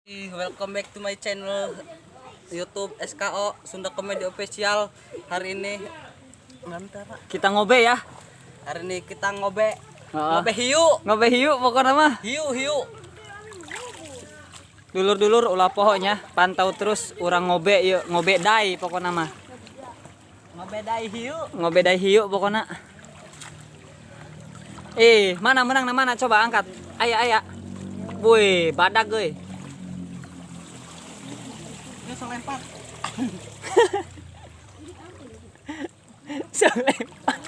Welcome back to my channel YouTube SKO Sunda Comedy Official. Hari ini ngantara. Kita ngobe ya. Hari ini kita ngobe. Heeh. Ngobe hiu. Ngobe hiu pokoknya mah. Hiu hiu. Dulur-dulur ulah pohonnya, pantau terus urang ngobe yuk, ngobe dai pokoknya mah. Ngobe dai hiu. Ngobe dai hiu pokoknya. Mana menang na mana coba angkat. Aya aya. Woi, badak euy. Ini so lempar. Selempar.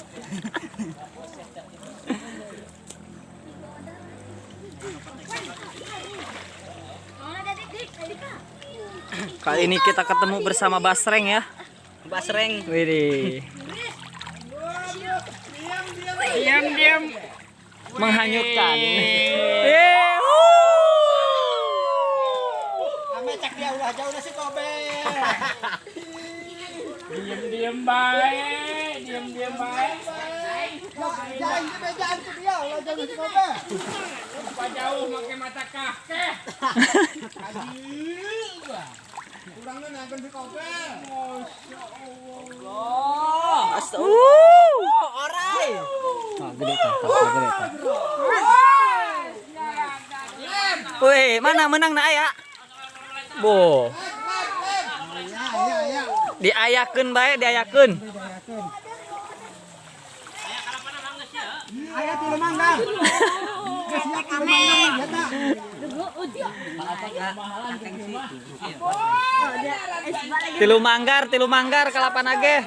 Kali ini kita ketemu bersama Basreng ya. Basreng. Widih. Diam diam. Menghanyutkan. Ame cek dia ulah jauh nasi kobe. Diam diam baik. Diam diam baik. Jangan di bejaan ku dia ulah jauh nasi kobe. Apa jauh make mata kakek. Kurangnya nangkan si kobe. Astagfirullah. Orai. Ah, gede tah, tah, gede tah. Wih, mana menang na aya? Bo. Ya ya ya. Diayakeun bae, diayakeun. Aya tilu mangga. Geus siap tilu mangga mah ya ta. Tilu manggar kalapan age.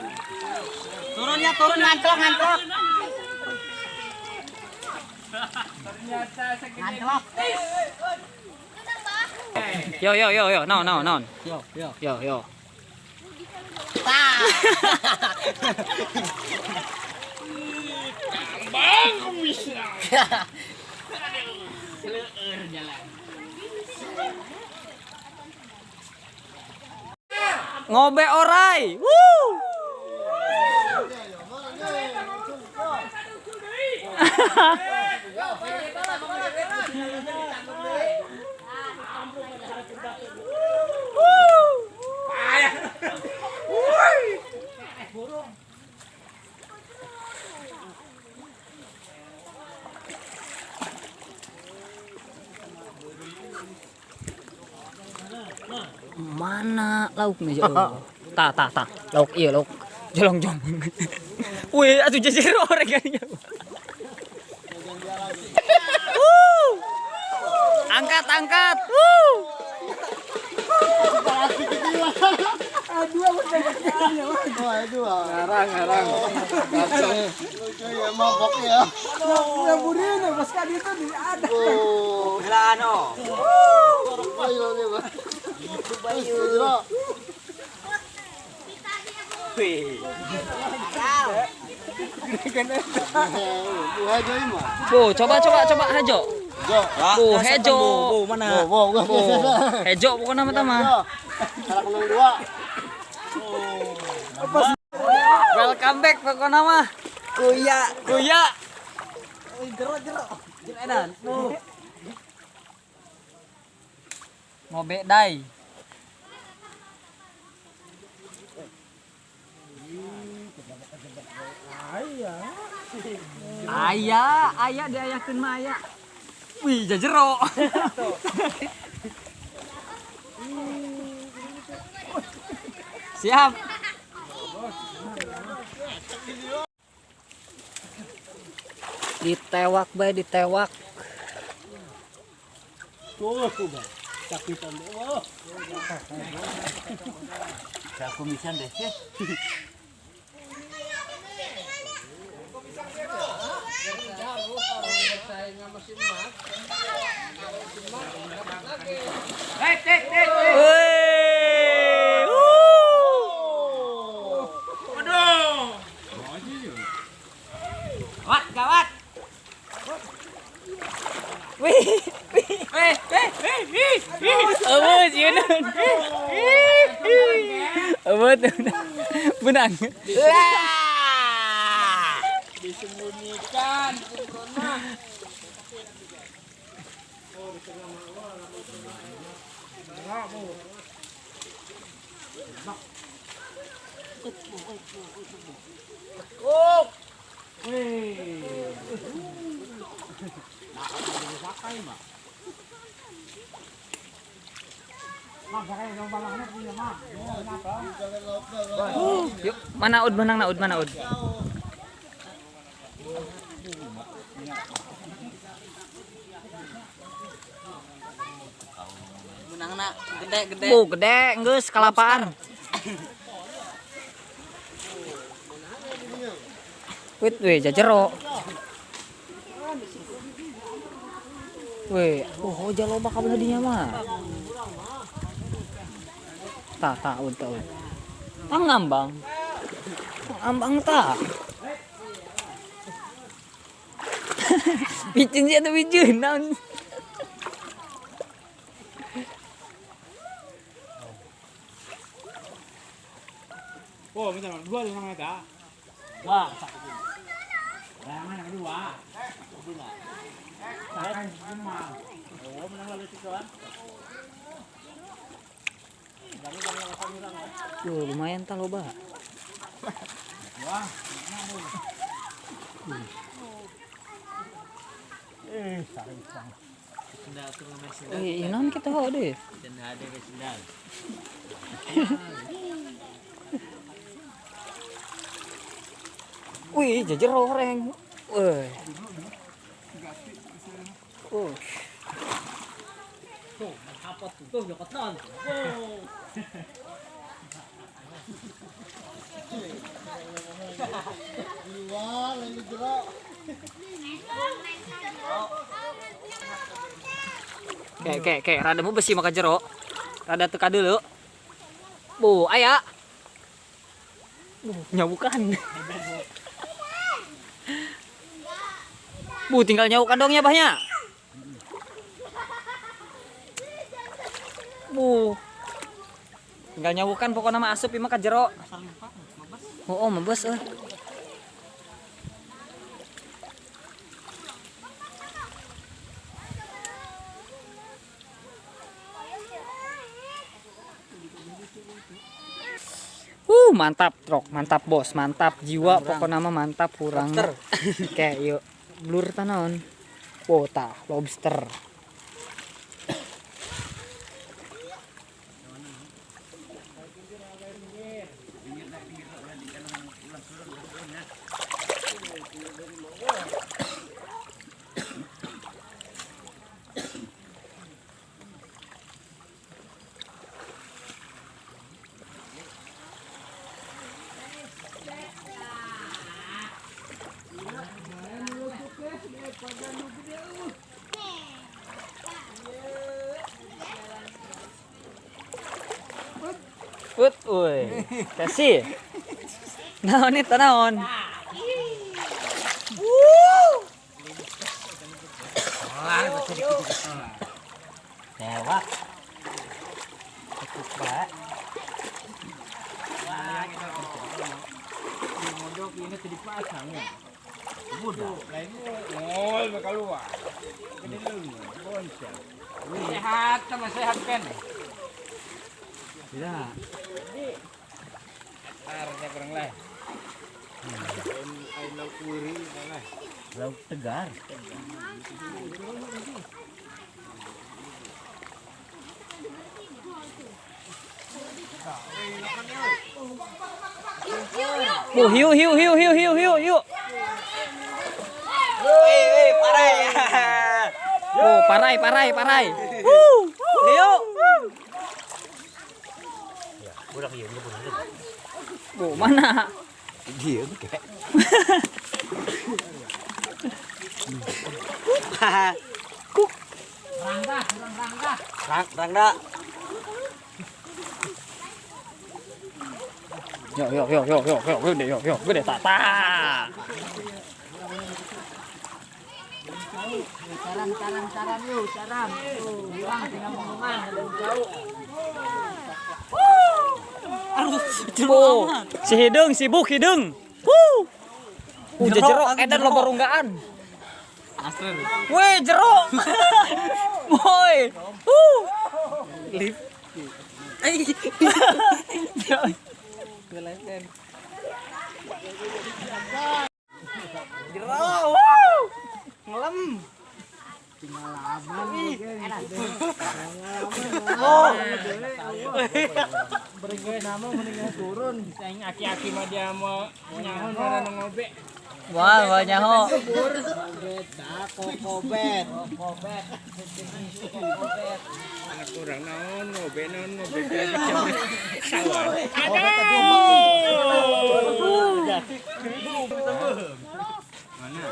Turun ya turun ngantlok ngantlok. Ternyata segede. Ngantlok. Yo yo yo yo, naon naon naon. Yo yo. Yo yo. Bang kumisna. Ngobe orai. Woo. Mana lauknya jauh? Tah tah tah. Lauk iya lauk. Jolong-jong. Wih, atuh jajero orang kayaknya. Wuh. Angkat angkat. Wuh. Wah, itu ngarang ngarang. Lucu ya mabok ya. Yang burine pas ka dito di ada. Oh. Milano. Ayo dia, Bang. Ayo. Wih. Bu hajo mah. Bu, coba coba coba hajo. Jo. Bu, hejo. Bu, mana? Bo, bo, Bu, hejo pokoknya mah mah. Salah menang dua. Welcome back pokoknya mah. Kuya. Kuya. Jero jero. Jero edan. Ngobe dai. Aya, aya diayakeun mah aya. Wih, jajero. Siap. Ditewak bae, ditewak. Tuh, tuh, Bang. Sakitan deh. Wah. Kumisan deh. Wih. Wuh. Waduh. Gawat gawat. Wih. Eueuh sieun. Eueuh benang. Lah. Disembunyikan kumron mah. Yuk, manaud menang naud manaud. Menangna gede-gede. Bu, gede geus kalapaan. Wit we jajero. Weh, oh hoja loba kabelah dinya mah. Tah tah ud tah ud. Tah ngambang. Ngambang tah. Bicin sih atau bicin naon. Oh, minta dua dengan eta. Dua. Layangan yang kedua. Sakai semua. Oh, menang lalu itu kan. Duh, lumayan tah loba. Wah, Eh, naon kita ho deh. Wih, jajero reng. Wih. Oh. Kayak kayak kayak rada mau besi maka jero. Rada teka dulu. Bu, aya. Bu, nyawukan. Bu, tinggal nyawukan dong ya, bahnya. Bu. Tinggal nyawukan pokoknya mah asup ieu mah ka jero. Oh, oh mebes euy. Mantap truk, mantap bos, mantap jiwa, pokoknya mah mantap kurang. Kayak yuk, blur tanaon. Wow, tah, lobster. Put, uy. Kasih. Naon itu naon? Lewat. Cukup, Pak. Modok ini tadi pasang ya. Udah, lain ngol bakal keluar. Gede dulu, boncel. Sehat sama sehat kan? Tidak. Harusnya kurang lah. Air lauk puri lah. Lauk tegar. Bu, hiu hiu hiu hiu hiu hiu hiu. Wih, parai. Bu, parai parai parai. Wuh, hiu. Bu, mana? Diem kayak. Kuk. Rangga, kurang rangga. Rangga. Yo yo yo yo yo yo gede yo yo gede tata. Caran caran caran yuk, caran. Tuh, hilang tinggal ngomongan, jauh. Aduh, Oh, si hidung sibuk hidung. Wuh. Jero edan loba runggaan. Weh, jero. Boy. Wuh. Lip. Ay. Ngelain. Jero. Wow. Ngelem. Oh. Berikut nama mendingan turun. Aing aki-aki mah dia mau nyaho mana ngobe. Wah, wah nyaho. Kokobet. Kokobet. Anak kurang naon ngobe naon ngobe. Sawah. Aduh. Mana?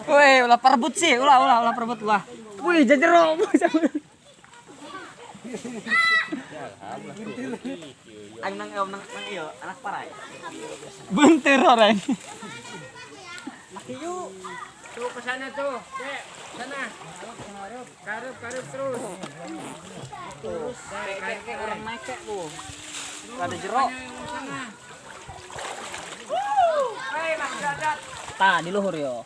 Woi, ulah perebut sih, ulah ulah ulah perebut ulah. Wih, jajero. Aing nang nang nang iyo, anak parai. Bentir orang. Tuh ke sana tuh, Dek. Sana. Karep, karep terus. Terus kayak kayak orang naik kayak tuh. Ada jero. Tah di luhur yo.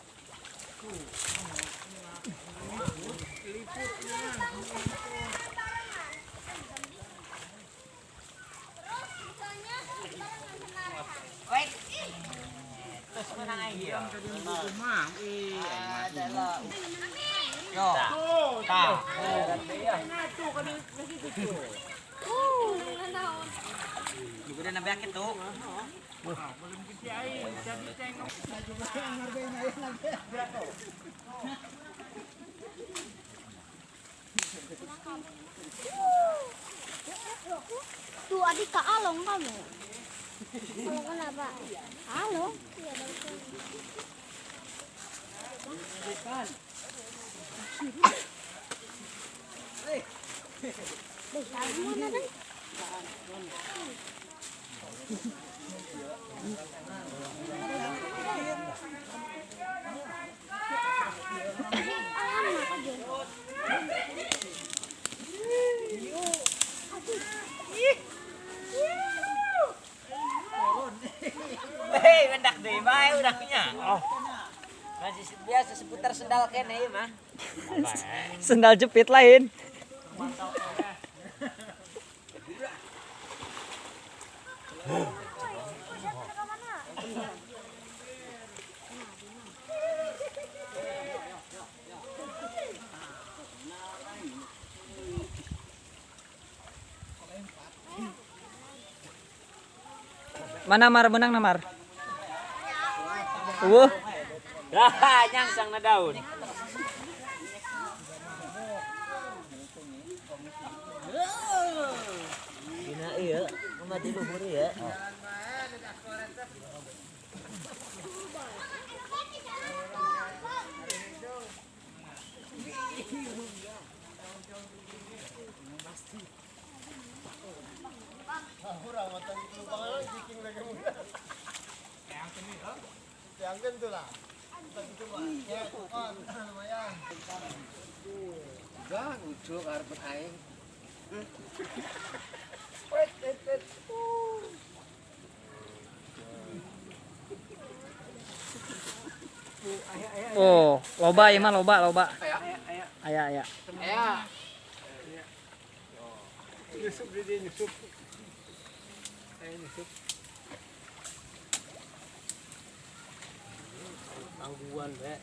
Yo. Tah. Udah nambah tuh. Tuh adik ke Along kamu. Along kenapa? Along. Iya, mana kan? Hei, mendak deh, bae udahnya. Masih biasa seputar sendal kene ieu mah. Sendal jepit lain. Mana Mar benang na Mar? Wuh. Lah, nyangsang na daun. Dina ieu, mati luhur ieu. Oh, loba ieu mah loba loba. Aya aya. Nyusup dia nyusup. Nyusup. Tangguhan, Be.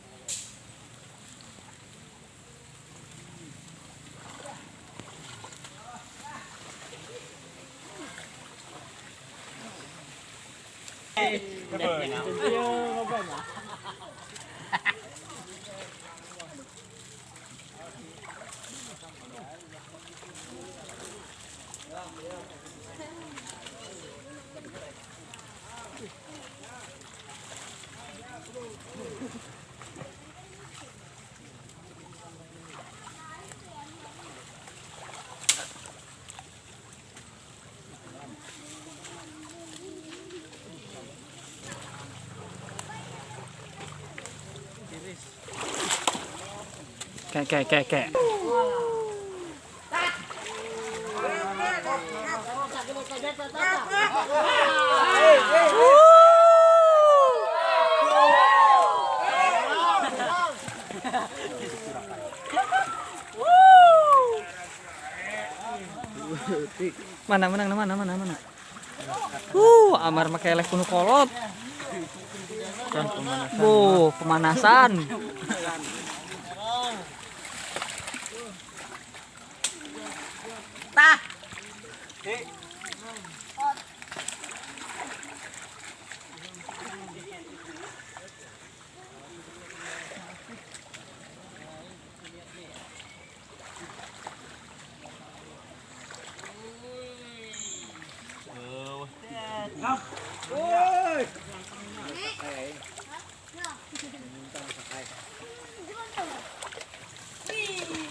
Kayak kayak kayak kayak. Mana menang mana mana mana. Amar make eleh kuno kolot. Bu, pemanasan. Tah.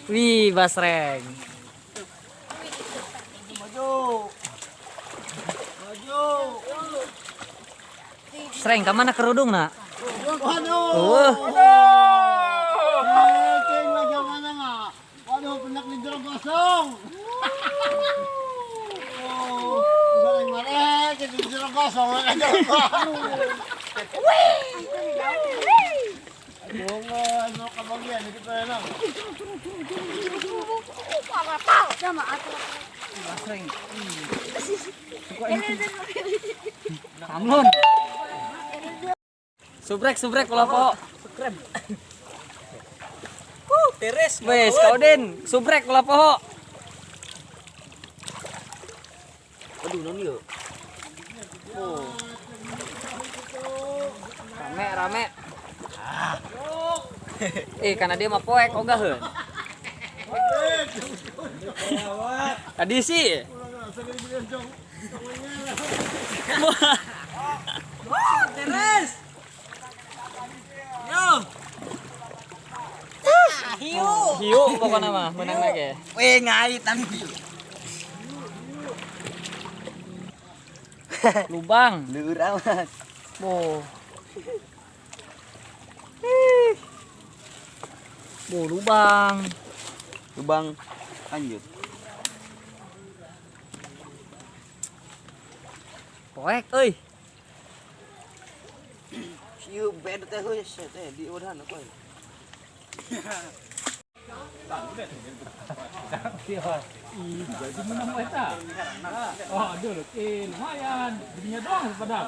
Wih, basreng. Maju. Maju. Sreng, ka mana kerudung nak? Waduh. Ceng lagi mana nga? Waduh, penak di jero kosong. Oh, galing marek di jero kosong. Aduh, ano kabagian itu pa lang. Sama atuh. Basreng. Kamlon. Subrek, subrek ulah po. Teres. Wes, Kaudin, subrek ulah poho. Aduh, non yo. Rame, rame. Karena dia mah poek ogah heuh. Tadi sih. Teres. Yo. Hiu. Hiu pokoknya mah menang lagi. Weh ngait nanti. Lubang. Lur amat. Boh. Boh, lubang. Lubang lanjut. Poek euy. Hiu beda teh heuh teh di udahan apa. Jadi menang eta. Oh, aduh, lumayan. Jadinya doang padahal.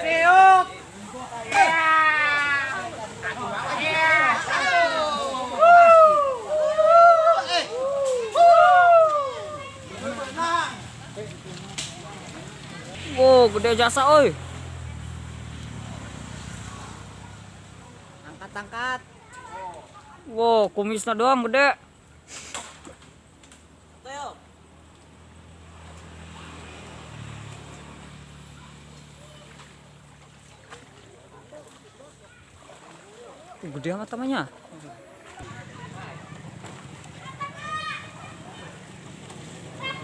Keok. Wow, gede jasa oi. Angkat-angkat. Wow, kumisnya doang gede. Teo. Gede amat tamanya.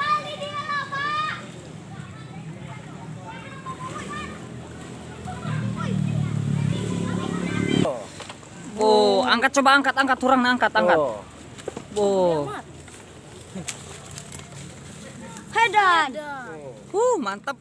Kali dia lah, Pak. Oh, angkat coba angkat angkat turang nah, angkat angkat. Oh. Hedan. Mantap.